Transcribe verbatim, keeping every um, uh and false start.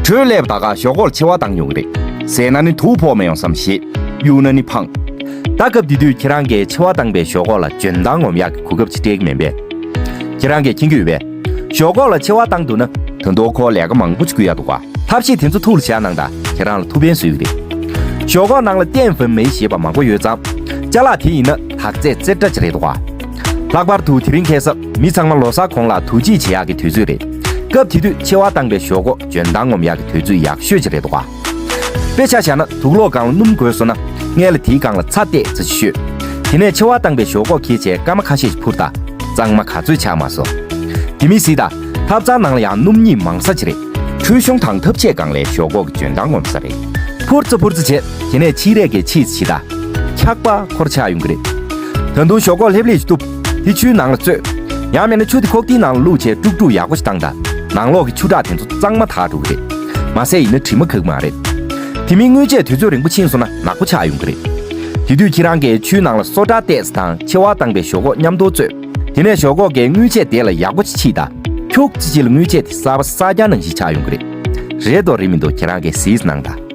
དྲོད་སླེབས་ད་ག་ཞོག་ཁོག་ལ་མཆེ་བ་བཏང་ཡོང་གི་རེད། ཟས་ན་ནི་དུག་ཕོག་མི་ཡོང་བསམ་ཞེད། གཡུག་ན་ནི་ཕངས། ད་སྐབས་དེ་དུས་ཁྱེད་རང་གིས་མཆེ་བ་བཏང་པའི་ཞོག་ཁོག་ལ་འཇོན་ཐང་ངོམ་ཡག་གི་གོ་སྐབས་ཅིག་སྤྲད་ཀྱི་མིན་པས། ཁྱེད་རང་གིས་མཁྱེན་གྱི་ཡོད་པས། ཞོག་ཁོག་ལ་མཆེ་བ་བཏང་འདུག་ན་ད་དུང་ཁོ་ལས་ཀ་མང་པོ་ཅིག་བསྐུལ་ཡག་འདུག་ག་ཐབས་ཤེས་དེ་ཚོ་ཐུགས་ལ་བཞག་གནང་དང་། ཁྱེད་རང་ལ་ཐུགས་ཕན་གསོས་ཀྱི་རེད། ཞོག་ཁོག་ནང་ལ་ཏན་ཧྥིན་མེ་ཞེས་པ་མང་པོ་ཡོད་ཙང་། ཅ་ལག་དེ་ཡིན་ན་དག་ཚད་རྩེ་གྲ་ཅིག་རེད་འདུག་ག་ལྷག་པར་དུ་དེ་རིང་ཁ་སང་མི་ཚང་མ་ལོ་གསར་གོང་ལ་དུག་སྦྱིས་བྱེད་ཡག་གི་དུས་ཚོད་རེད། སྐབས་དེ་དུས་མཆེ་བ་བཏང་པའི་ཞོག་ཁོག་འཇོན་ཐང་ངོམ་ཡག་གི་དུས་ཚོད་ཡག་ཤོས་ཅིག་རེད་འདུག་ག་དཔེ་ཆ་བཞག་ན་དུག་སློག་སྒང་ལ་སྣུམ་བསྐོལ་སོང་ན། སྔོན་ལ་དེའི་སྒང་ལ་ཚྭ་བལྟས་ཙམ་ཞིག་བཤོས། དེ་ནས་མཆེ་བ་བཏང་པའི་ཞོག་ཁོག་འཁྱེར་བྱས་སྐར་མ་ཁ་ཤས་ཤིག་འཕུར་ད། གཙང་མ་ག་ཚོད་ཆགས་མ་སོང་། དེ་མིན་གཟིགས་དང་། ཐབ་ཚང་ནང་ལ་ཡང་སྣུམ་གཉིས་མང་ས་ཅིག་རེད། ཁྲུས་གཞོང་དང་ཐབ་ཆས་སྒང་ལའི་ཞོག་ཁོག་གི་འཇོན་ཐང་ངོམ་ས་རེད། འཕུར་ཙམ་འཕུར་ཙམ་བྱས། དེ་ནས་ཕྱིས་རས་ཀྱིས་ཕྱིས་ཙམ་བྱེད་ད། འཁྱག་པ་ཁོ་རང་ཆགས་ཡོང་གི་རེད། ད་དུང་ཞོག་ཁོག་ལྷེབ་ལྷེབ་ཅིག་གཏུབ། དེ་ཆུའི་ནང་ལ་བཙོས། ཡང་མིན་ན་ཆུ་དེ་ཁོག་ཏིའི་ནང་ལ་བླུགས་བྱས་དཀྲུག་དཀྲུག་ཡག་པོ་ཞིག་བཏང་དང་། ནང་ལོགས་ཀྱི་ཆུ་ཁྲག་དེ་ཚོ་གཙང་མ་དག་འགྲོ་གི་རེད། མ་ཟད་ཡིན་ན་དྲི་མ་ཁེགས་མ་རེད། དེ་མིན་དངུལ་ཆས་དུས་ཚོད་རིང་པོ་ཕྱིན་སོང་ན་ནག་པོ་ཆགས་ཡོང་གི་རེད། དེ་དུས་ཁྱེད་རང་གིས་ཆུའི་ནང་ལ་སོ་ཊ་བལྟས་ཙམ་དང་མཆེ་བ་བཏང་པའི་ཞོག་ཁོག་མཉམ་དུ་བཙོས། དེ་ནས་ཞོག་ཁོག་གིས་དངུལ་ཆས་དེ་ལ་ཡག་པོ་ཅིག་ཕྱིས་དང་། ཁྱུག་ཙམ་ཅིག་ལ་དངུལ་ཆས་དེ་གསར་པ་གསར་རྐྱང་ནང་བཞིན་ཆགས་ཡོང་གི་རེད། རེད་དོ་རེད་མི་འདུག་ཁྱེད་རང་གིས་གཟིགས་གནང་དང་།